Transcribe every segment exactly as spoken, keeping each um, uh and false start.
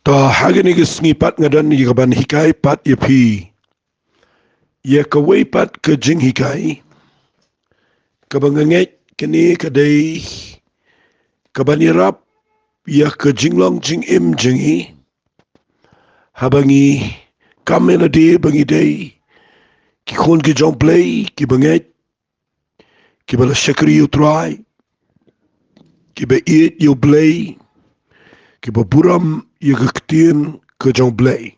Ah, ha kane ka sngi pat nga don ïa kaban hikai pat ïa phi ïa kawei pat ka jinghikai kaba nga ngeit kane ka dei kaban ïarap ïa ka jinglong jingim jong ngi. Haba ngi kam ïa lade ba ngi dei ki khun ki jong U Blei kiba ngeit, kiba la shakri ïa U Trai, kiba ïeit ïa U Blei, kiba burom ïa ka ktien ka jong U Blei.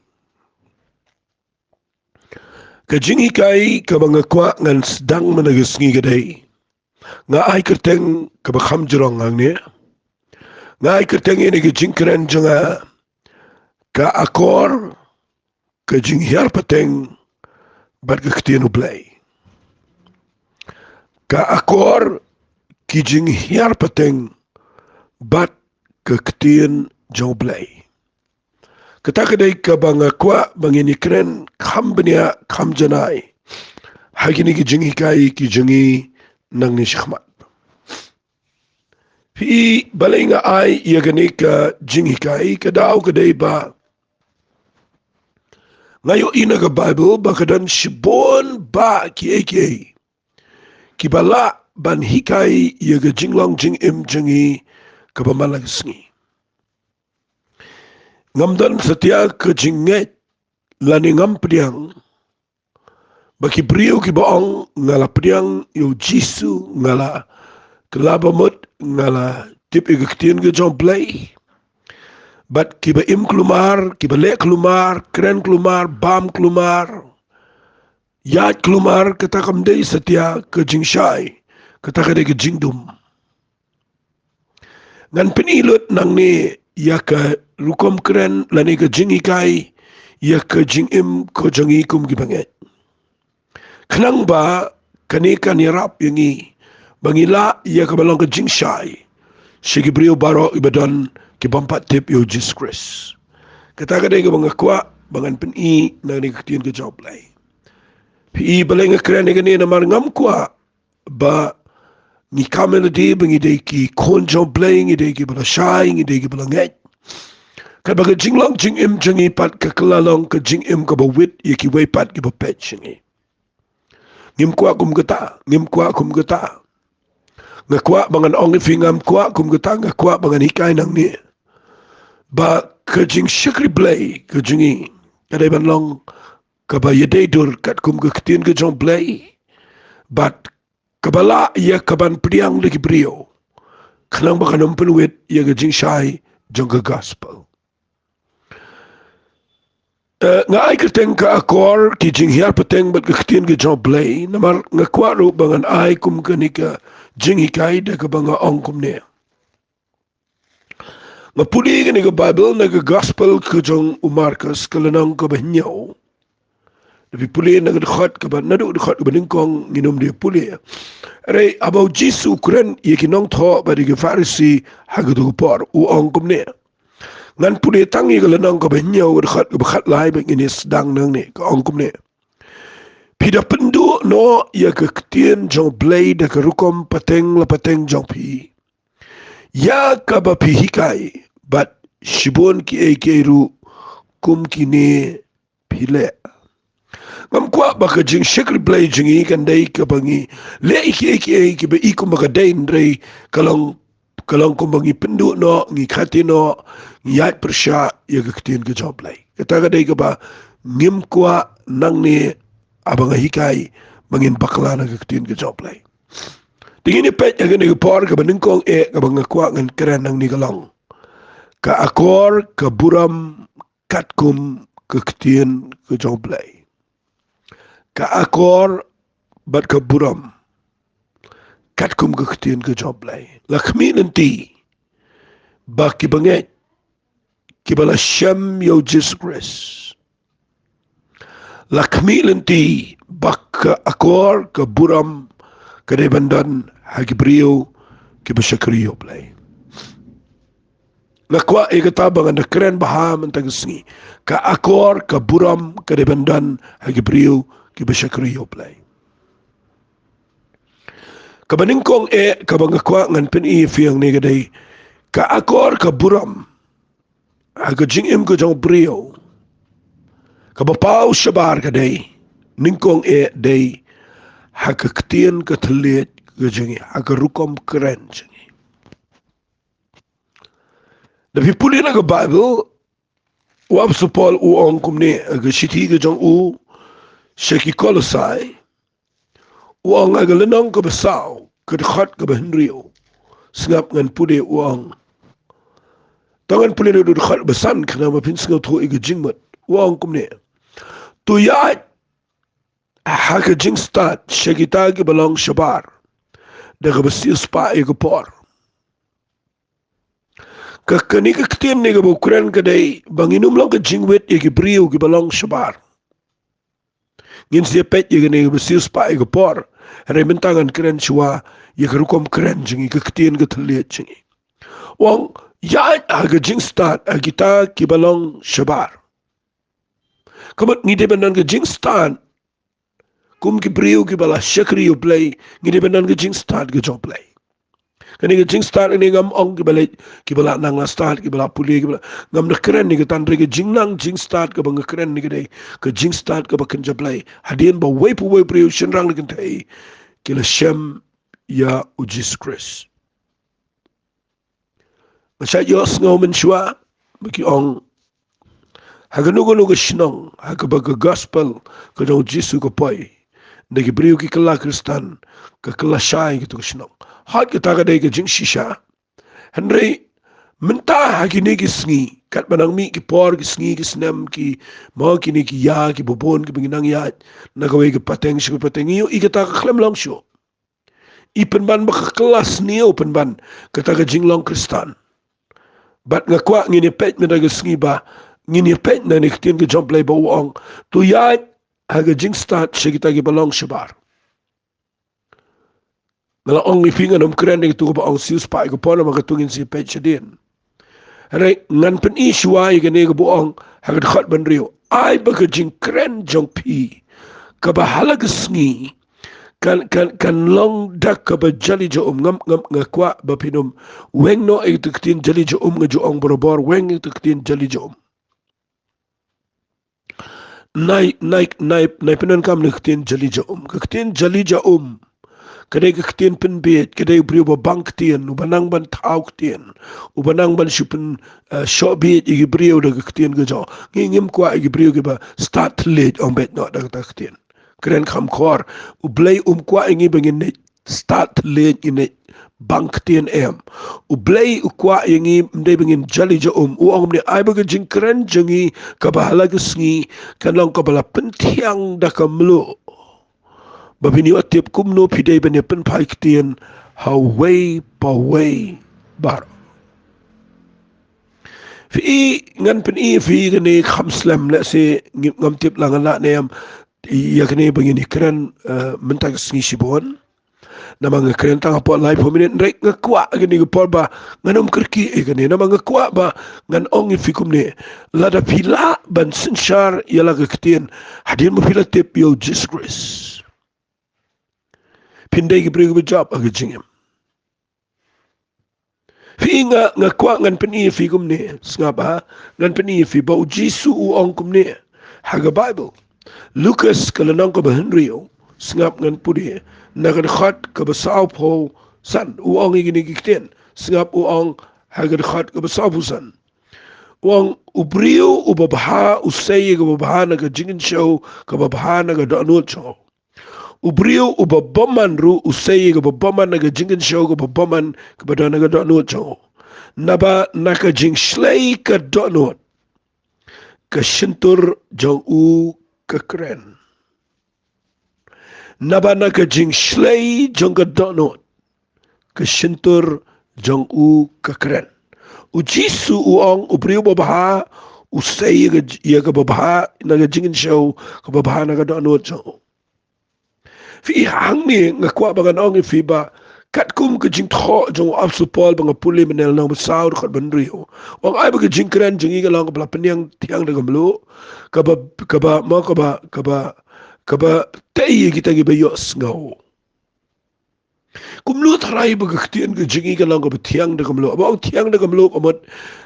Ka jinghikai kaba nga kwah ngan sdang mynta ka sngi ka dei, nga ai kyrteng kaba kham jrong hangne. Nga ai kyrteng ïa kane ka jingkren jong nga, ka akor ka jinghiar pateng bad ka ktien U Blei. Ka akor ki jinghiar pateng bad ka ktien jong U Blei. Kata ka dei kaba nga kwah ba ngin ïa kren kham bniah kham janai ha kine ki jinghikai ki jong ngi nangne shakhmat. Phi, balei nga ai ïa kane ka jinghikai? Ka daw ka dei ba nga ïohi na ka Baibl ba ka don shibun bah kiei kiei kiba lah ban hikai ïa ka jinglong jingim jong ngi kaba man la ka sngi. Ngam don satia ka jingngeit lane ngam pdiang ba ki briew kiba ong, nga la pdiang ïa U Jisu, nga la kylla ba mut, nga la tip ïa ka ktien ka jong U Blei, bad kiba im kulmar, kiba leh kulmar, kren kulmar, bam kulmar, ïaid kulmar, kata kam dei satia ka jingshai, kata ka dei ka jingdum. Ngan pyni lut nangne ïa ka rukom kren lane ka jinghikai ïa ka jingim ka jong ngi kum ki bangeit, khnang ba kane kan ïarap ïa ngi ba ngi lah ïa kaba long ka jingshai sha ki briew baroh kiba don ki bym pat tip ïa U Jisu Khrist. Kata ka dei kaba nga kwah ba ngan pyni nangne ka ktien ka jong U Blei. Phi, balei nga kren ïa kane? Namar ngam kwah ba ngi kam ïa lade ba ngi dei ki khun jong U Blei, ngi dei kiba la shai, ngi dei kiba la ngeit, katba ka jinglong jingim jong ngi pat ka kylla long ka jingim kaba wit ïa kiwei pat kiba peit sha ngi. Ngim kwah kum kata, ngim kwah kum kata. Nga kwah ba ngan ong ïa phi, ngam kwah kum kata. Nga kwah ba ngan hikai nangne ba ka jingshakri Blei ka jong ngi ka dei ban long kaba ïadei dur katkum ka ktien ka jong U Blei, bad kaba lah ïa kaban pdiang da ki briew, khnang ba kan ym pynwit ïa ka jingshai jong ka gospel. Eh, nga ai kyrteng ka akor ki jinghiar pateng bad ka ktien ka jong U Blei, namar nga kwah ruh ba ngan ai kum kane ka jinghikai da kaba nga ong kumne. Nga pule kane ka Baibl na ka gospel ka jong u Markos, ka lynnong kaba hynñiew. Lada phi pule na ka dkhot kaba, naduh dkhot kaba nyngkong ngin ym dei pule. Hynrei haba U Jisu u kren ïa ki nongthoh bad ïa ki Pharisi ha kato ka por, u ong kumne. Ngan pule tang ïa ka lynnong kaba hynñiew, ka dkhot kaba khatlai, bad ngin ïa sdang nangne. Ka ong kumne. Phi da pynduh noh ïa ka ktien jong U Blei da ka rukom pateng la pateng jong phi, ïa kaba phi hikai, bad shibun kiei kiei ruh kum kine phi leh. Ngam kwah ba ka jingshakri Blei jong ngi kan dei kaba ngi leh ïa kiei kiei kiba i kumba ka dei, hynrei ka long, ka long kumba ngi pynduh noh, ngi khati noh, ngi ïaid pyrshah ïa ka ktien ka jong U Blei. Kata ka dei kaba ngim kwah nangne haba nga hikai ba ngin bakla na ka ktien ka jong U Blei. Te ngin ïa peit ha kane ka por, kaba nyngkong eh kaba nga kwah ngan kren nangne ka long ka akor ka burom katkum ka ktien ka jong U Blei. Ka akor bad ka burom katkum ka ktien ka jong U Blei. La khmih lynti ba ki bangeit kiba la shem ïa U Jisu Khrist, la khmih lynti ba ka akor ka burom ka dei ban don ha ki briew kiba shakri ïa U Blei. Nga kwah ïa kata ba ngan da kren bha mynta ka sngi. Ka akor ka burom ka dei ban don ha ki briew kiba shakri ïa U Blei. Kaba nyngkong eh kaba nga kwah ngan pyni ïa phi hangne ka dei ka akor ka burom ha ka jingim ka jong briew, kaba paw shabar ka dei, nyngkong eh dei ha ka ktien ka thylliej ka jong ngi, ha ka rukom kren jong ngi. Da phi pule na ka Baibl, u Apostol Paul u ong kumne, ha ka shithi ka jong u sha ki Kolosai, u ong ha ka lynnong kaba saw, ka dkhot kaba hynriew. Sngap ngan pule, u ong. To ngan pule na ka dkhot ba san, khnang ba phin sngewthuh ïa ka jingmut. U ong kumne: To ïaid ha ka jingstad sha kita kiba long shabar da kaba siewspah ïa ka por. Ka, kane ka ktien ne kaba u kren ka dei ba ngin ym long ka jingwit ïa ki briew kiba long shabar. Ngin sa ïa peit ïa kane kaba siewspah ïa ka por. Hynrei mynta ngan kren shuwa ïa ka rukom kren jong ngi, ka ktien ka thylliej jong ngi. U ong, ïaid ha ka jingstad ha kita kiba long shabar. Ka mut ngi dei ban don ka jingstad kum ki briew kiba la shakri ïa U Blei, ngi dei ban don ka jingstad ka jong U Blei. Kane ka jingstad kane ngam ong kiba leit, kiba la nang la stad, kiba la pule, kiba la, ngam da kren ïa kata, hynrei ka jingnang jingstad kaba nga kren ïa ka dei ka jingstad kaba kynja Blei. Hadien ba uwei pa uwei u briew, shynrang ne kynthei, ki la shem ïa U Jisu Khrist. Nga shait ïohsngew mynshuwa ba ki ong, ha kano kano ka shnong ha kaba ka gospel ka jong U Jisu ka poi, da ki briew ki kylla Khristan, ka kylla shai katu ka shnong. Hooid, kata ka dei ka jingshisha. Hynrei mynta ha kine ki sngi, katba nang mih ki por, ki sngi, ki snem, ki, mo, kine ki ïa kiba bun kiba ngi nang ïaid na kawei ka pateng sha ka pateng, ngi ïohi kata ka khlem long shuh. I pynban ba ka kylla sniew pynban kata ka jinglong Khristan. Bad nga kwah ngin ïa peit mynta ka sngi ba ngin ïa peit na kane ka ktien ka jong U Blei ba u ong, to ïaid ha ka jingstad sha kita kiba long shabar. Nga la ong ïa phi ngan ym kren ïa katu kaba ong siewspah ïa ka por, namar katu ngin sa ïa peit shadien. Hynrei ngan pyni shuwa ïa kane kaba u ong ha ka dkhot ba hynriew. Ai ba ka jingkren jong phi kaba ha la ka sngi kan, kan, kan long da kaba jali ja um. Ngam, ngam, nga kwah ba phin ym weng noh ïa kata ka ktien jali ja um, nga ju ong barabor, weng ïa kata ka ktien jali ja um. Nai, nai, nai, nai pyndonkam na ka ktien jali ja um. Ka ktien jali ja um ka dei ka ktien pynbieit, ka dei u briew uba bang ktien, uba nang ban thaw ktien, uba nang ban shu pyn, eh, shoh bieit ïa ki briew da ka ktien ka jong u. Ngi ngim kwah ïa ki briew kiba stad thylliej, ong beit noh da kata ka ktien. Kren kham khor. U Blei um kwah ïa ngi ba ngin leit stad thylliej, ngin leit bang ktien, em. U Blei u kwah ïa ngi ym dei ba ngin jali ja um. U ong kumne, ai ba ka jingkren jong ngi kaba ha la ka sngi kan long kaba la pynthiang da ka mluh, ba phin ïoh tip kumno phi dei ban ïa pynphai ktien ha uwei pa uwei baroh. Phi i, ngan pyni ïa phi kane kham slem, lehse ngim, ngam tip la ngan lah ne em ïa kane ba ngin ïa kren, eh, mynta ka sngi shibun. Namar nga kren tang hapoh laiphew minit, hynrei nga kwah kane ka por ba ngan ym kyrkieh ïa kane, namar nga kwah ba ngan ong ïa phi kumne, lada phi lah ban synshar ïa la ka ktien, hadien ba phi la tip ïa U Jisu Khrist, phin dei ki briew kiba jop ha ka jingim. Phi i, nga, nga kwah ngan pyni ïa phi kumne, sngap, ha, ngan pyni ïa phi ba U Jisu u ong kumne ha ka Baibl. Lukas ka lynnong kaba hynriew, sngap ngan pule na ka dkhot kaba sawphew san, u ong ïa kine ki ktien, sngap, u ong ha ka dkhot kaba sawphew san. U ong, u briew uba bha u sei ïa kaba bha na ka jingkynshew kaba bha na ka dohnud jong u. U briew uba bymman ruh u sei ïa kaba bymman na ka jingkynshew kaba bymman kaba don na ka dohnud jong u. Naba na ka jingshlei ka dohnud ka shyntur jong u ka kren. Naba na ka jingshlei jong ka dohnud ka shyntur jong u ka kren. U Jisu u ong, u briew uba bha u sei ïa ka, ïa kaba bha na ka jingkynshew kaba bha na ka dohnud jong u. Phi i, hangne nga kwah ba ngan ong ïa phi ba katkum ka jingthoh jong u Apostol Paul ba nga pule mynne, lynnong ba saw, dkhot ba hynriew, u ong ai ba ka jingkren jong ngi ka long kaba la pynïang thiang da ka mluh, kaba, kaba, mo, kaba, kaba, kaba tei ïa kita kiba ïohsngew. Kumno tharai ba ka ktien ka jong ngi kan long kaba thiang da ka mluh. Ba ong thiang da ka mluh ka mut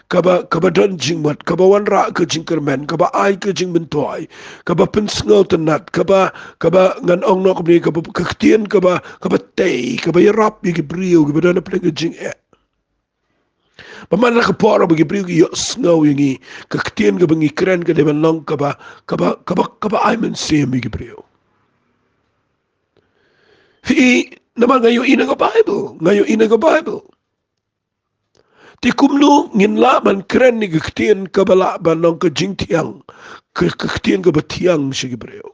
kaba, kaba don jingmut, kaba wanrah ka jingkyrmen, kaba ai ka jingmyntoi, kaba pynsngewtynnat, kaba, kaba ngan ong noh kumne, kaba, ka ktien kaba, kaba tei, kaba ïarap ïa ki briew kiba don hapdeng ka jingeh. Ba man la ka por ba ki briew ki ïohsngew ïa ngi, ka ktien kaba ngi kren ka dei ban long kaba, kaba, kaba, kaba ai mynsiem ïa ki briew. Phi, namar nga ïohi na ka Baibl, nga ïohi na ka Baibl. Te kumno ngin lah ban kren ïa ka ktien kaba lah ban long ka jingthiang, ka, ka ktien kaba thiang sha ki briew.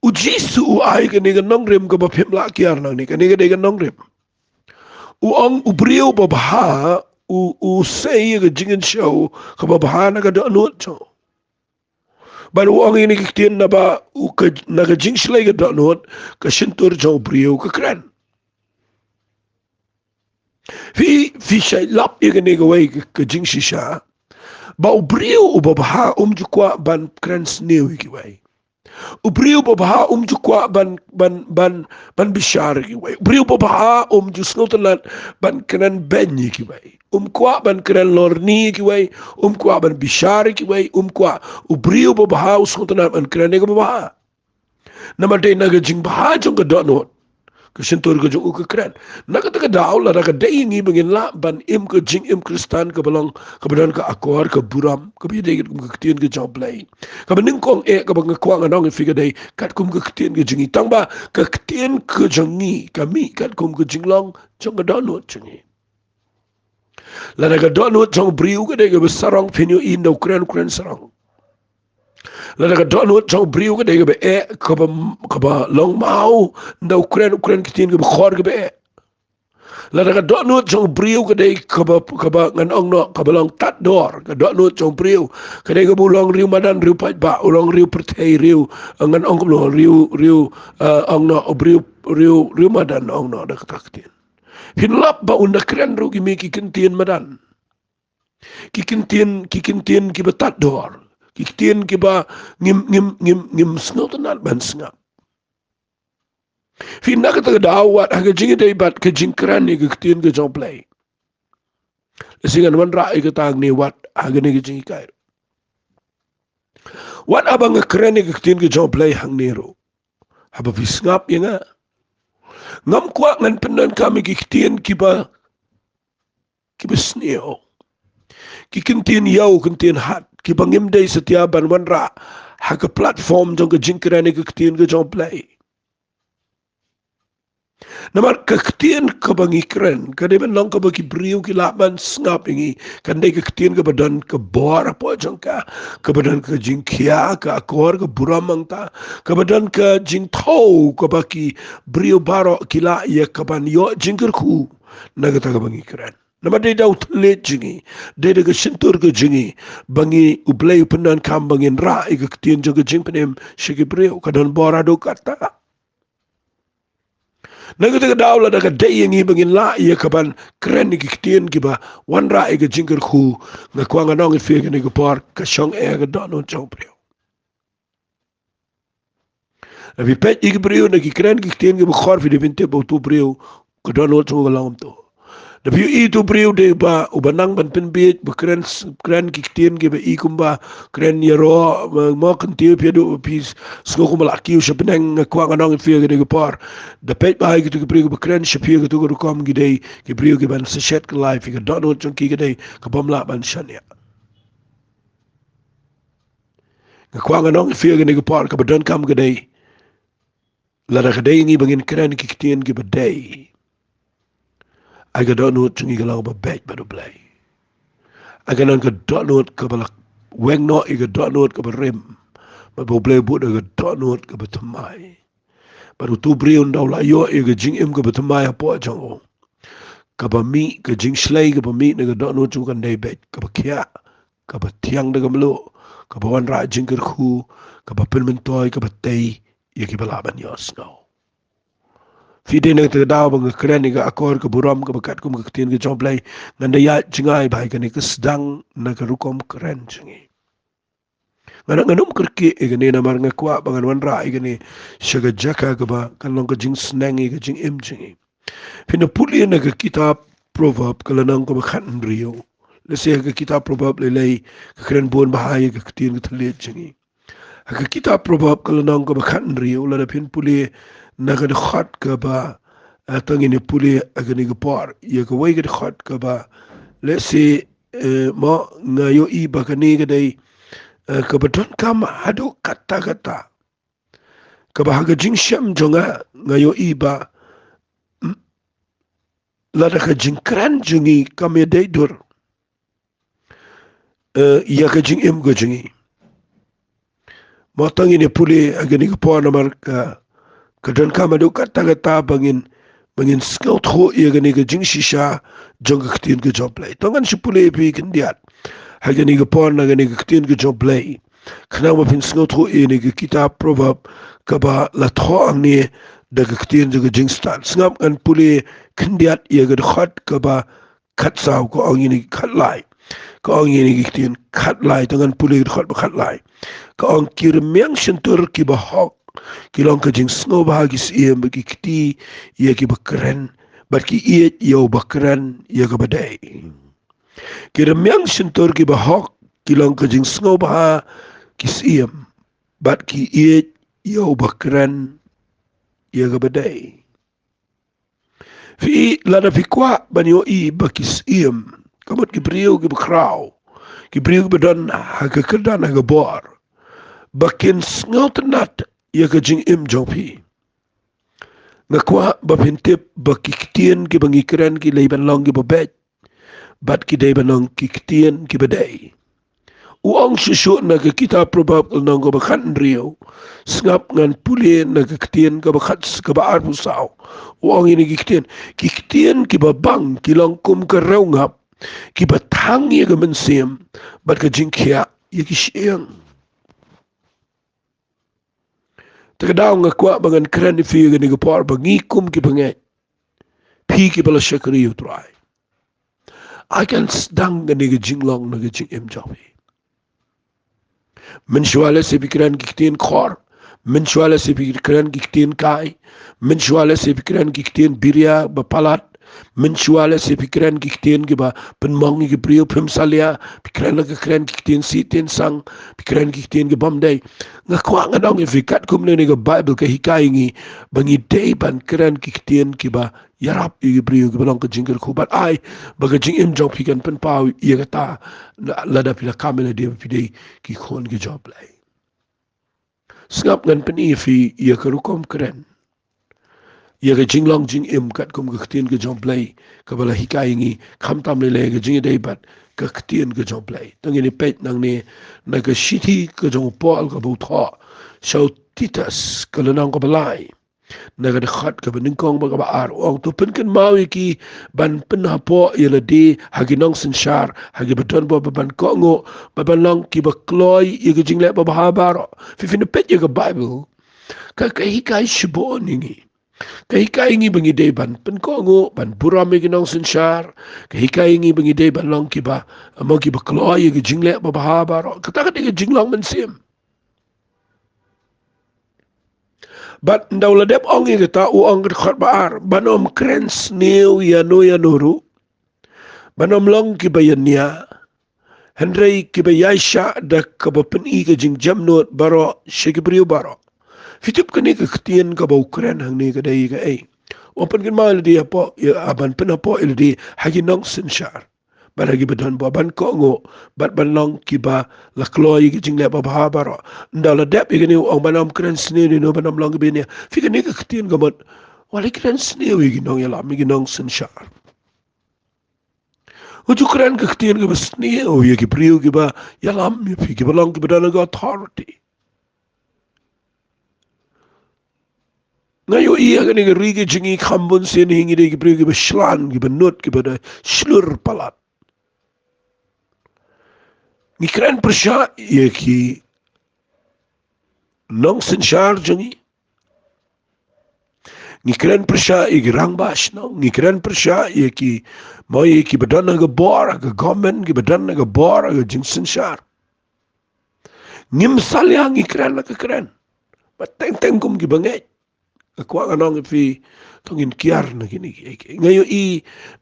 U Jisu u ai kane ka nongrim kaba phim lah kiar nangne, kane ka dei ka nongrim. U ong u briew babha, u, u sei ïa ka jingïaseng kaba bha na ka dohnud jong u. Bad u ong ïa kane ka ktien naba u ka, na ka jingshlei ka dohnud, ka shyntur jong u briew ka kren. Phi, phi shait lap ïa kane kawei ka, ka jingshisha. Ba u briew uba bha um ju kwah ban kren sniew ïa kiwei. U briew uba bha um ju kwah ban, ban, ban, ban bishar ïa kiwei. U briew uba bha um ju sngewtynnat ban kren beiñ ïa kiwei. Um kwah ban kren lorni ïa kiwei. Um kwah ban bishar ïa kiwei. Um kwah, u briew uba bha u sngewtynnat ban kren ïa kaba bha. Namar dei na ka jingbha jong ka dohnud, ka shyntur ka jong u ka kren. Na kata ka daw, lada ka dei ïa ngi ba ngin lah ban im ka jingim Khristan kaba long, kaba don ka akor, ka burom, kaba ïadei katkum ka ktien ka jong U Blei, kaba nyngkong eh kaba nga kwah ngan ong ïa phi ka dei katkum ka ktien ka jong ngi. Tangba ka ktien ka jong ngi ka mih katkum ka jinglong jong ka dohnud jong ngi. Lada ka dohnud jong u briew ka dei kaba sarong, phin ïohi ynda u kren, u kren sarong. Lada ka dohnud jong u briew ka dei kaba eh, kaba, kaba long maw, ynda u kren, u kren ktien kaba khor, kaba eh. Lada ka dohnud jong u briew ka dei kaba, kaba ngan ong noh, kaba long tad dor, ka dohnud jong u briew ka dei kaba u long riew madan, riew paidbah, u long riew pyrthei, riew, eh, ngan ong kumno, riew, riew, eh, ong noh, u briew, riew, riew madan, ong noh da kata ka ktien. Phin lap ba ynda kren ruh ki mih ki kyntien madan, ki kyntien, ki kyntien kiba tad dor, ki kyntien kiba ngim, ngim, ngim, ngim sngewtynnat ban sngap. Phi, na kata ka daw wat ha ka jingïadei bad ka jingkren ïa ka ktien ka jong U Blei, lehse ngan wanrah ïa kata hangne wat ha kane ka jinghikai. Wat haba nga kren ïa ka ktien ka jong U Blei hangne ruh, haba phi sngap ïa nga, ngam kwah ngan pyndonkam ïa ki ktien kiba, kiba sniew, ki kyntien ïew, kyntien hat, kiba ngim dei satia ban wanrah ha ka platform jong ka jingkren ïa ka ktien ka jong U Blei. Namar ka ktien kaba ngi kren ka dei ban long kaba ki briew ki lah ban sngap ïa ngi. Kan dei ka ktien kaba don ka bor hapoh jong ka, kaba don ka jingkhia, ka akor, ka burom hangta, kaba don ka jingthew, kaba ki briew baroh ki lah ïa ka ban ïoh jingkyrkhu na kata kaba ngi kren. Namar dei da u thylliej jong ngi, dei da ka shyntur ka jong ngi, ba ngi, U Blei u pyndonkam ba ngin rah ïa ka ktien jong ka jingpynim sha ki briew. Ka don bor haduh katta. Na kata ka daw lada ka dei ïa ngi ba ngin lah ïa ka ban kren ïa ki ktien kiba wanrah ïa ka jingkyrkhu, nga kwah ngan ong ïa phi ha kane ka por, ka shong eh ha ka dohnud jong u briew. Lada phi peit ïa ki briew, lada ki kren ki ktien kiba khor, phi dei ban tip ba utu u briew ka dohnud jong u ka long kumto. Lada phi ïohi utu u briew dei ba, uba nang ban pynbiej, ba kren s-, kren ki ktien kiba i kumba kren ïaroh, ma, ma kyntiew, phi ïohi, phi sngew kumba la kiew sha bneng, nga kwah ngan ong ïa phi ha kane ka por, da peit bha ïa kitu ki briew kiba kren sha phi ha katu ka rukom, ki dei ki briew kiban sa shet ka life, ïa ka dohnud jong ki ka dei kabym lah ban shaniah. Nga kwah ngan ong ïa phi ha kane ka por, kaba donkam ka dei, lada ka dei ïa ngi ba ngin kren ki ktien kiba dei, ai ka dohnud jong ngi ka long kaba beit bad U Blei. Ai ka long ka dohnud kaba la weng noh ïa ka dohnud kaba rim, bad ba U Blei u bud da ka dohnud kaba thymmai. Bad utu u briew ynda u la ïoh ïa ka jingim kaba thymmai hapoh jong u, kaba mih, ka jingshlei kaba mih na ka dohnud jong u kan dei beit kaba khiah, kaba thiang da ka mluh, kaba wanrah jingkyrkhu, kaba pynmyntoi, kaba tei ïa kiba lah ban ïohsngew. Phi, dei na kata ka daw ba nga kren ïa ka akor ka burom kaba katkum ka ktien ka jong U Blei, ngan da ïaid jngai bha ïa kane ka sdang na ka rukom kren jong ngi. Nga nang, ngan ym kyrkieh ïa kane namar nga kwah ba ngan wanrah ïa kane sha ka jaka kaba kan long ka jingsneng ïa ka jingim jong ngi. Phin ïa pule na ka kitab Proverb ka lynnong kaba khathynriew. Lehse ha ka kitab Proverb lei lei ka kren bun bha ïa ka ktien ka thylliej jong ngi. Ha ka kitab Proverb ka lynnong kaba khathynriew, lada phin pule na ka dkhot kaba, eh, tang ïa pule ha kane ka por, ïa kawei ka dkhot kaba, lehse, eh, mo nga ïohi ba kane ka dei, eh, kaba donkam haduh katta katta. Kaba ha ka jingshem jong nga, nga ïohi ba, mm, lada ka jingkren jong ngi kam ïadei dur, eh, ïa ka jingim ka jong ngi. Mo tang ïa pule ha kane ka por namar ka, ka donkam haduh katta katta ba ngin, ba ngin sngewthuh ïa kane ka jingshisha jong ka ktien ka jong U Blei. To ngan shu pule ïa phi khyndiat ha kane ka por na kane ka ktien ka jong U Blei. Khnang ba phin sngewthuh ïa kane ka kitab Proverb kaba la thoh hangne da ka ktien jong ka jingstad. Sngap ngan pule khyndiat ïa ka dkhot kaba khatsaw, ka ong ïa kine ki khatlai. Ka ong ïa kine ki ktien khatlai, to ngan pule ki dkhot ba khatlai. Ka ong, ki rmiang shyntur kiba hok ki long ka jingsngewbha ki syiem, bad ki kti ïa kiba kren, bad ki ïeit ïa uba kren ïa kaba dei. Ki rmiang shyntur kiba hok ki long ka jingsngewbha ki syiem, bad ki ïeit ïa uba kren ïa kaba dei. Phi, lada phi kwah ban ïohi ba ki syiem, ka mut ki briew kiba khraw, ki briew kiba don ha ka kyrdan ha ka bor, ba kin sngewtynnat ïa ka jingim jong phi, nga kwah ba phin tip ba ki ktien kiba ngi kren ki dei ban long kiba beit, bad ki dei ban long ki ktien kiba dei. U ong shuh shuh na ka kitab Proverb ka lynnong kaba khathynriew. Sngap ngan pule na ka ktien kaba khat, kaba arphew saw. U ong ïa kine ki ktien, ki ktien kiba bang ki long kum ka riew ngap, kiba thang ïa ka mynsiem, bad ka jingkhiah ïa ki shyieng. Te ka daw nga kwah ba ngan kren ïa phi ha kane ka por ba ngi kum kiba ngeit, phi kiba la shakri ïa U Trai, ai kan sdang kane ka jinglong na ka jingim jong phi. Mynshuwa lehse phi kren ki ktien khor, mynshuwa lehse phi kren ki ktien kai, mynshuwa lehse phi kren ki ktien biria ba palat, mynshuwa lehse phi kren ki ktien kiba pynmong ïa ki briew, phim salia, phi kren la ka kren ki ktien sih ktien sang, phi kren ki ktien ki bym dei. Nga kwah ngan ong ïa phi katkum ne ne ka Baibl ka hikai ngi ba ngi dei ban kren ki ktien kiba ïarap ïa ki briew, kiba long ka jingkyrkhu, bad ai ba ka jingim jong phi kan pynpaw ïa kata, lada phi la kam ïa lade ba phi dei ki khun ki jong U Blei. Sngap ngan pyni ïa phi ïa ka rukom kren, ïa ka jinglong jingim katkum ka ktien ka jong U Blei kaba la hikai ngi, khamtam lei lei ka jingïadei bad ka ktien ka jong U Blei. To ngin ïa peit nangne na ka shithi ka jong u Paul kaba u thoh sha u Titus, ka lynnong kaba lai, na ka dkhot kaba nyngkong bad kaba ar. U ong, to pynkynmaw ïa ki ban pynhapoh ïa lade ha ki nongsynshar, ha kiba don bor, bad ban kohnguh, bad ban long kiba kloi ïa ka jingleh babha baroh. Phi, phin ïa peit ïa ka Baibl, ka, ka hikai shibun ïa ngi. Ka hikai ïa ngi ba ngi dei ban pynkohnguh, ban burom ïa ki nongsynshar. Ka hikai ïa ngi ba ngi dei ban long kiba, mo, kiba kloi ïa ka jingleh babha baroh. Kata ka dei ka jinglong mynsiem. Bad ynda u la dep ong ïa kata, u ong ka dkhot ba ar, ban ym kren sniew ïano ïano ruh, ban ym long kiba ïania, hynrei kiba ïaishah da kaba pyni ka jingjemnud baroh sha ki briew baroh. Phi tip kane ka ktien kaba u kren hangne ka dei kaei? U pynkynmaw ïa lade hapoh, ïa, ah, ban pynhapoh ïa lade ha ki nongsynshar, bad ha kiba don bor, ban kohnguh, bad ban long kiba la kloi ïa ka jingleh babha baroh. Ynda la dep ïa kane u ong ban ym kren sniew ïano, ban ym long kiba ïania. Phi, kane ka ktien ka mut, wat la kren sniew ïa ki nongïalam, ïa ki nongsynshar. Wat ju kren ka ktien kaba sniew ïa ki briew kiba ïalam ïa phi, kiba long, kiba don ha ka authority. Nga ïohi ha kane ka ri ka jong ngi kham bun sien hi ngi dei ki briew kiba shlan, kiba nud, kiba da shlur palat. Ngi kren pyrshah ïa ki nongsynshar jong ngi. Ngi kren pyrshah ïa ki rangbah shnong, ngi kren pyrshah ïa ki, mo, ïa kiba don ha ka bor, ha ka government, kiba don ha ka bor, ha ka jingsynshar. Ngim salia, ngi kren la ka kren. Bad teng teng kum ki bangeit, nga kwah ngan ong ïa phi, to ngin kiar na kine kiei kiei. Nga ïohi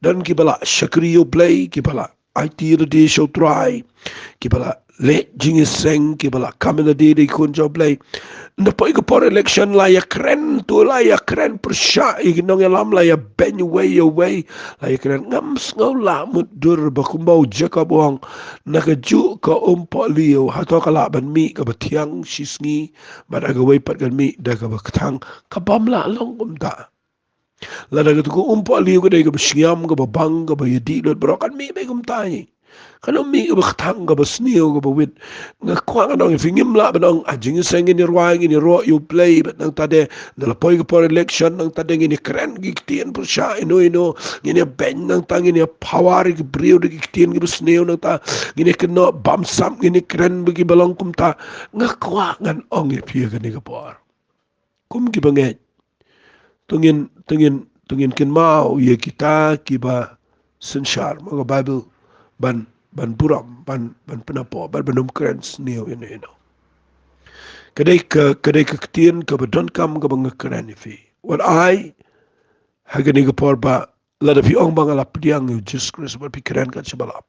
don ki ba la shakri ïa U Blei, ki ba la aiti lade sha U Trai, ki ba la leh jingïaseng, ki ba la kam lade da ki khun jong U Blei. Ynda poi ka por election la ïakren, to la ïakren pyrshah ïa ki nongïalam, la ïabeiñ uwei ïa uwei, la ïakren. Ngam sngew lah mutdur ba kumba u Jakob u ong, na kajuh ka umpohliew, hato ka lah ban mih kaba thiang shisngi, bad ha kawei pat kan mih da kaba kthang? Ka bym lah long kumta. Lada katu ka umpohliew ka dei kaba shngiam, kaba bang, kaba ïadih lut baroh, kan mih beit kumta hi. Kan ym mih kaba kthang, kaba sniew, kaba wit. Nga kwah ngan ong ïa phi, ngim lah ban ong, ah, jingïaseng ngin ïa rwai, ngin ïaroh ïa U Blei, bad nangta de, ynda la poi ka por election, nangta de ngin ïakren ki ktien pyrshah ino ino, ngin ïabeiñ nangta, ngin ïa power ïa ki briew da ki ktien kiba sniew nangta, ngin ïa kynnoh bamsap, ngin ïakren bad kiba long kumta. Nga kwah ngan ong ïa phi ha kane ka por, kum ki bangeit, to ngin, to ngin, to ngin kynmaw ïa kita kiba synshar ma ka Baibl ban, ban burom, ban, ban pynïapoh, ban, ban ym kren sniew ino ino. Ka dei ka, ka dei ka ktien kaba donkam kaba nga kren ïa phi. Wat ai ha kane ka por ba lada phi ong ba nga la pdiang ïa U Jisu Khrist, bad phi kren kat shaba lap,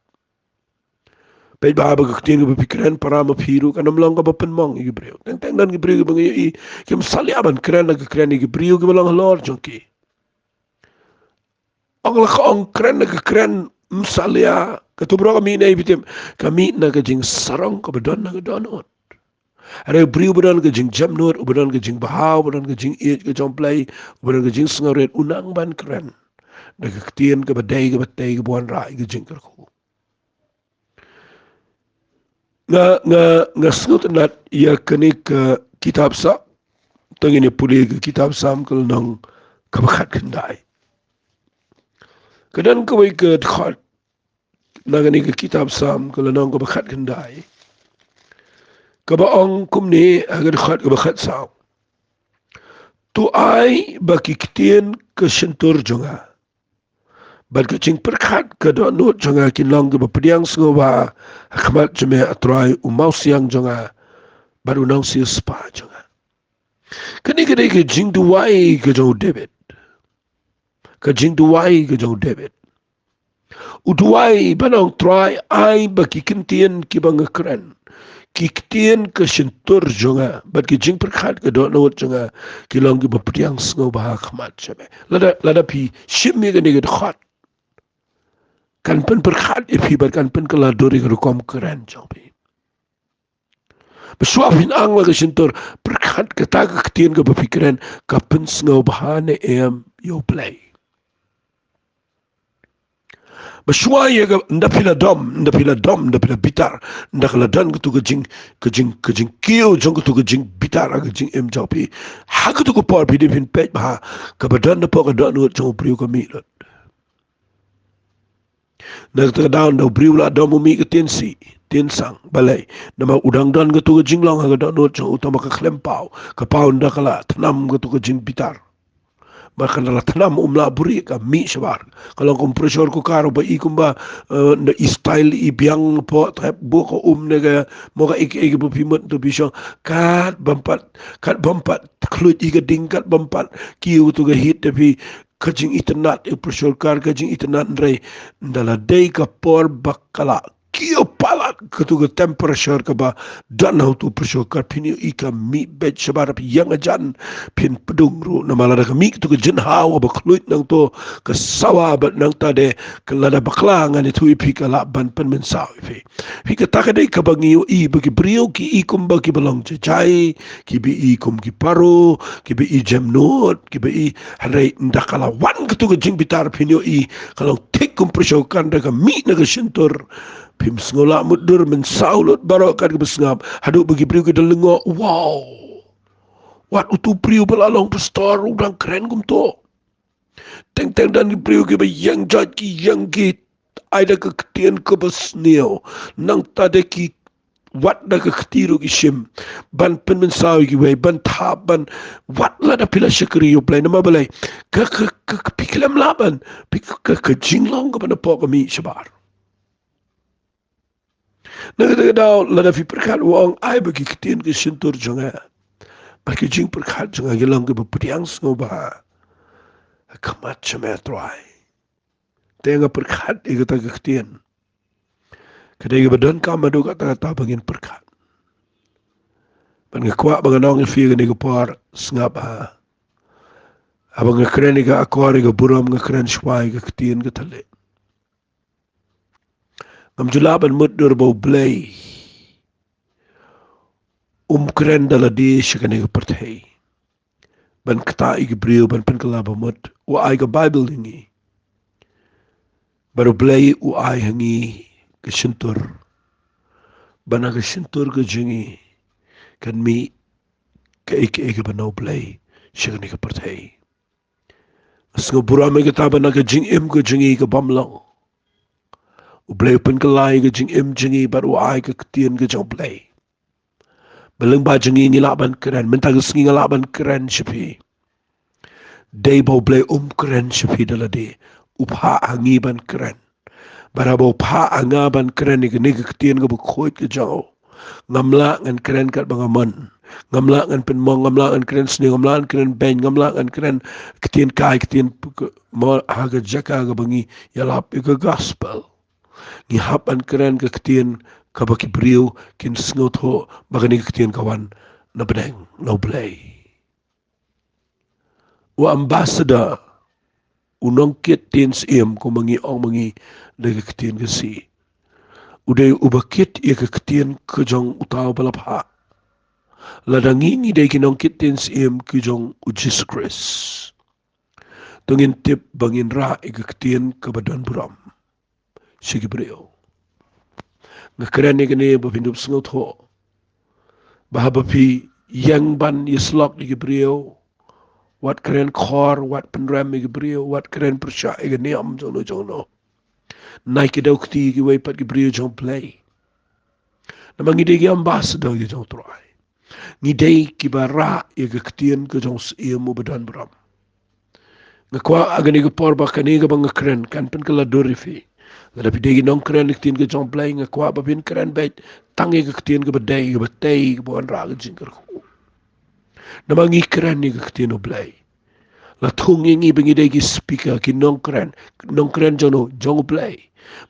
peit ba, ba ka ktien kaba phi kren para ma phi ruh kan ym long kaba pynmong ïa ki briew. Teng teng don ki briew kiba nga ïohi kim salia ban kren la ka kren ïa ki briew kiba long halor jong ki. Ong la ka ong, kren la ka kren, ym salia. Katu baroh ka mih na ei, phi tip? Ka mih na ka jingsarong kaba don na ka dohnud. Hynrei u briew uba don ka jingjemnud, uba don ka jingbha, uba don ka jingïeit ka jong U Blei, uba don ka jingsngewrit, u nang ban kren da ka ktien kaba dei, kaba tei, kaba wanrah ïa ka jingkyrkhu. Nga, nga, nga sngewtynnat ïa kane ka kitab Salm. To ngin ïa pule ka kitab Salm ka lynnong kaba khatkhyndai. Ka don kawei ka dkhot na kane ka kitab Salm ka lynnong kaba khatkhyndai, kaba ong kumne ha ka dkhot kaba khatsaw: To ai ba ki ktien ka shyntur jong nga bad ka jingpyrkhat ka dohnud jong nga kin long kiba pdiang sngewbha ha khmat jong me, A Trai, u mawsiang jong nga bad u nongsiewspah jong nga. Kane ka dei ka jingduwai ka jong u David. Ka jingduwai ka jong u David. U duwai ban ong, Trai, ai ba ki ktien kiba nga kren, ki ktien ka shyntur jong nga bad ki jingpyrkhat ka dohnud jong nga, ki long kiba pdiang sngewbha ha khmat jong me. Lada, lada phi shim ïa kane ka dkhot, kan pynpyrkhat ïa phi bad kan pynkylla dur ïa ka rukom kren jong phi. Ba shuwa phin ang la ka shyntur, pyrkhat kata ka ktien kaba phi kren, ka pynsngewbha ne em ïa U Blei. Ba shuwa ïa ka, ynda phi la dom, ynda phi la dom, ynda phi la bitar, ynda ka la don katu ka jing, ka jing, ka jingkiew jong katu ka jingbitar ha ka jingim jong phi, ha katu ka por phi dei phin peit bha, kaba don hapoh ka dohnud jong u briew ka mih lut. Na kata ka daw ynda u briew u la dom, u mih ka tieng sih, tieng sang. Balei? Namar u dang don katu ka jinglong ha ka dohnud jong u, tangba ka khlem paw. Ka paw ynda ka la thnam katu ka jingbitar. Bad ka la thnam, um lah buhrieh, ka mih shabar. Ka long kum pressure cooker, uba i kumba, eh, ynda i style i biang hapoh, te hep buh ka um ne ka, mo ka ei ei kaba phi mut to phi shong. Katba ym pat, katba ym pat khluit ïa ka ding, katba ym pat kiew katu ka heat, te phi ka jingitynnad ïa u pressure cooker, ka jingitynnad. Hynrei ynda la dei ka por ba ka la kiew palat katu ka temperature kaba don ha utu u pressure cooker, phin ïohi ka mih beit shabar, phi ïeng hajan phin pdung ruh. Namar lada ka mih katu ka jinghaw kaba khluit nangto, ka sawa, bad nangta de ka lada bakla, ngan ïathuh ïa phi, ka lah ban pynmynsaw ïa phi. Phi, kata ka dei kaba ngi ïohi ba ki briew ki i kumba kiba long jai jai, kiba i kum ki paro, kiba i jemnud, kiba i, hynrei ynda ka la wan katu ka jingbitar, phin ïohi ka long thik kum pressure cooker, ynda ka mih na ka shyntur, phim sngew lah mutdur, mynsaw lut baroh kat kaba sngap, haduh ba ki briew ki da lyngngoh, wow, wat utu u briew ba la long pastor u dang kren kumto. Teng teng don ki briew kiba ïeng jait, ki ïeng, ki ai da ka ktien kaba sniew, nangta de ki wad da ka kti ruh ki shim ban pynmynsaw ïa kiwei, ban thap, ban wad lada phi la shakri ïa U Blei. Namar balei? Ka, ka, ka, ka phi khlem lah ban, phi, ka, ka jinglong kaba napoh ka mih shabar. Na kata ka daw, lada phi pyrkhat, u ong, ai ba ki ktien ka shyntur jong nga bad ki jingpyrkhat jong nga ki long kiba pdiang sngewbha ha khmat jong me, Trai. Te nga pyrkhat ïa kata ka ktien. Ka dei kaba donkam haduh katta katta ba ngin pyrkhat. Bad nga kwah ba ngan ong ïa phi ha kane ka por, sngap ha. Haba nga kren ïa ka akor ïa ka burom, nga kren shuwa ïa ka ktien ka thylliej. Ngam ju lah ban mutdur ba U Blei um kren da lade sha kane ka pyrthei ban ktah ïa ki briew, ban pynkylla ba mut. U ai ka Baibl ïa ngi. Bad U Blei u ai ha ngi ka shyntur, ba na ka shyntur ka jong ngi kan mih kaei kaei kaba na U Blei sha kane ka pyrthei. Nga sngewburom ïa kata ba na ka jingim ka jong ngi ka bym long, U Blei u pynkylla ïa ka jingim jong ngi bad u ai ka ktien ka jong U Blei. Ba lyngba jong ngi ngi lah ban kren. Mynta ka sngi nga lah ban kren sha phi. Dei ba U Blei um kren sha phi da lade. U phah ha ngi ban kren. Bad haba u phah ha nga ban kren ïa kane ka ktien kaba khuid ka jong u, ngam lah ngan kren katba nga mon. Ngam lah ngan pynmong, ngam lah ngan kren sniew, ngam lah ngan kren beiñ, ngam lah ngan kren ktien kai, ktien p-, k-, mo-, ha ka jaka kaba ngi ïalap ïa ka gospel. Ngi hap ban kren ka ktien kaba ki briew kin sngewthuh ba kane ka ktien ka wan na pdeng, na U Blei. U ambassador, u nongkit ktien syiem, kumba ngi ong ma ngi da ka ktien Khasi, u dei uba kit ïa ka ktien ka jong uta uba la phah. Lada ngi ngi dei ki nongkit ktien syiem ki jong U Jisu Khrist, to ngin tip ba ngin rah ïa ka ktien kaba don burom sha ki briew. Nga kren ïa kane ba phin dup sngewthuh ba haba phi ïeng ban ïasyllok ïa ki briew, wat kren khor, wat pynrem ïa ki briew, wat kren pyrshah ïa ka niam jong no jong no. Nai ki daw kti ïa kiwei pat ki briew jong U Blei. Namar ngi dei ki ambassador ki jong U Trai. Ngi dei kiba rah ïa ka ktien ka jong u syiem uba don burom. Nga kwah ha kane ka por ba kane kaba nga kren kan pynkylla dur ïa phi. Lada phi dei ki nongkren ïa ka ktien ka jong U Blei, nga kwah ba phin kren beit tang ïa ka ktien kaba dei, kaba tei, kaba wanrah ka jingkyrkhu. Namar ngi kren ïa ka ktien U Blei. La thung ïa ngi ba ngi dei ki speaker, ki nongkren, nongkren jong no, jong U Blei.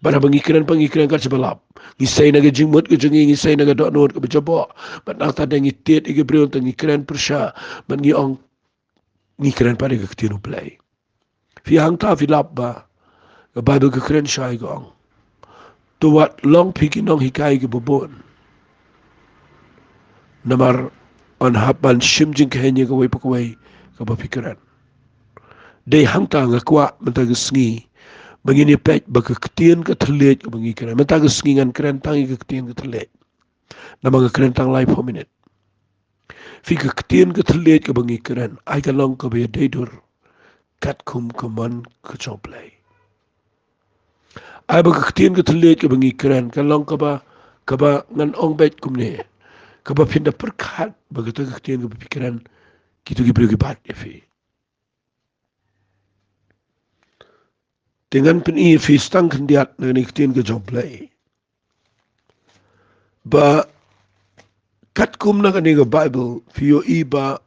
Bad haba ngi kren pat ngi kren kat shaba lap. Ngi sei na ka jingmut ka jong ngi, ngi sei na ka dohnud kaba jaboh. Bad nangta da ngi tied ïa ki briew, nangta ngi kren pyrshah, bad ngi ong ngi kren pat ïa ka ktien U Blei. Phi hangta phi lap ba ka Baibl ka kren shai ka ong, to wat long phi ki nonghikai kiba bun. Namar yn hap ban shim jingkheiñ ïa kawei pa kawei kaba phi kren. Dei hangta nga kwah mynta ka sngi ba ngin ïa peit ba ka ktien ka thylliej kaba ngi kren. Mynta ka sngi ngan kren tang ïa ka ktien ka thylliej. Namar nga kren tang laiphew minit. Phi, ka ktien ka thylliej kaba ngi kren, ai ka long kaba ïadei dur katkum ka mon ka jong U Blei. Ai ba ka ktien ka thylliej kaba ngi kren kan long kaba, kaba ngan ong beit kumne, kaba phin da pyrkhat ba kata ka ktien kaba phi kren, kito ki briew ki bat ïa phi. Te ngan pyni ïa phi tang khyndiat na kane ka ktien ka jong U Blei. Ba katkum na kane ka Baibl phi ïohi ba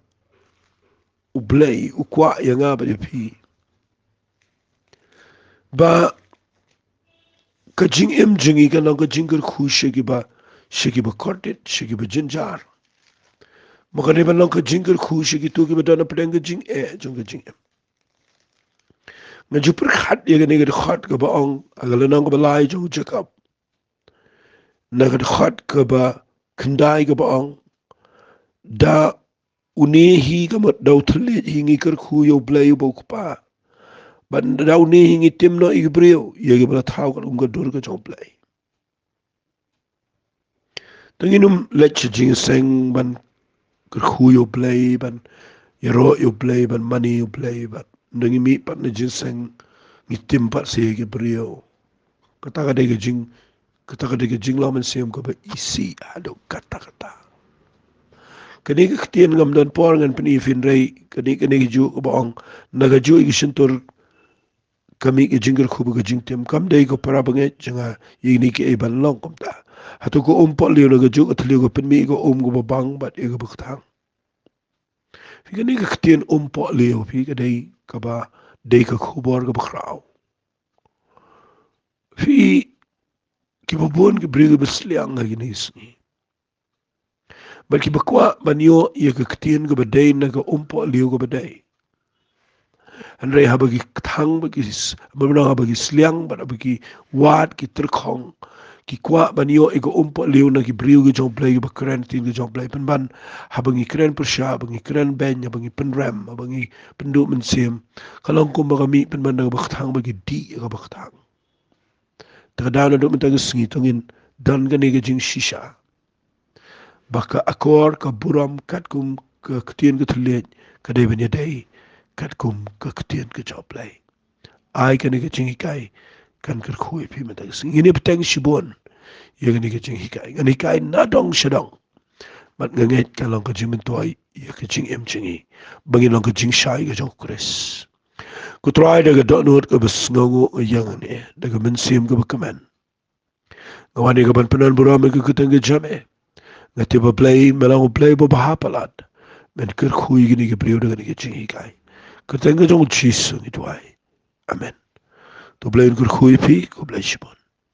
U Blei u kwah ïa nga bad ïa phi ba ka jingim jong ngi kan long ka jingkyrkhu sha kiba, sha kiba kordit, sha kiba jynjar. Ma kan dei ban long ka jingkyrkhu sha kito kiba don hapdeng ka jingeh jong ka jingim. Nga ju pyrkhat ïa kane ka dkhot kaba ong, ha ka lynnong kaba lai jong u Jakob, na ka dkhot kaba khyndai kaba ong, da une hi ka mut da u thylliej hi ngi kyrkhu ïa U Blei uba U Kpa, bad da une hi ngi tim noh ïa ki briew, ïa kiba la thaw katkum ka dur ka jong U Blei. Te ngin ym leit sha jingïaseng ban kyrkhu ïa U Blei, ban ïaroh ïa U Blei, ban mane ïa U Blei, bad ynda ngi mih pat na jingïaseng ngi tim pat sa ïa ki briew. Kata ka dei ka jing, kata ka dei ka jinglong mynsiem kaba isih haduh katta katta. Kane ka ktien ngam don por ngan pyni ïa phi, hynrei kane, kane kajuh kaba ong, na kajuh ka shyntur ka mih ka jingkyrkhu bad ka jingtim. Kam dei, ko para bangeit jong nga, ïa kine kiei ban long kumta. Hato ka um pohliew na kajuh ka thliew ka pynmih ïa ka um kaba bang bad ïa kaba kthang? Phi, kane ka ktien um pohliew, phi, ka dei kaba dei ka khubor kaba khraw. Phi, kiba bun ki briew kiba sliang ha kine ki sngi. Bad kiba kwah ban ïoh ïa ka ktien kaba dei na ka um pohliew kaba dei. Hynrei haba ki kthang, ba ki s-, ba haba ki sliang, bad haba ki wad, ki tyrkhong, ki kwah ban ïoh ïa ka um pohliew na ki briew ki jong U Blei, kiba kren ktien ki jong U Blei. Pynban, haba ngi kren pyrshah, haba ngi kren beiñ, haba ngi pynrem, haba ngi pynduh mynsiem, ka long kumba ka mih pynban na kaba kthang, ba ki dih ïa kaba kthang. Te ka daw naduh mynta ka sngi to ngin don kane ka jingshisha, ba ka akor, ka burom katkum ka ktien ka thylliej ka dei ban ïadei katkum ka ktien ka jong U Blei. Ai kane ka jinghikai kan kyrkhu ïa phi mynta ka sngi. Ngin ïa bteng shibun ïa kane ka jinghikai. Ngan hikai nadong shadong. Bad nga ngeit ka long ka jingmyntoi ïa ka jingim jong ngi, ba ngin long ka jingshai ka jong U Khrist. Ko Trai, da ka dohnud kaba sngewnguh ïa ngi, da ka mynsiem kaba kmen, nga wan ïa ka ban pynban burom ïa ka kyrteng ka jong me. Nga tip ba Blei, me long U Blei ba bha palat. Men kyrkhu ïa kine ki briew da kane ka jinghikai. Kyrteng ka jong U Jisu ngi duwai. Amen. To U Blei un kyrkhu ïa phi, khublei shibun.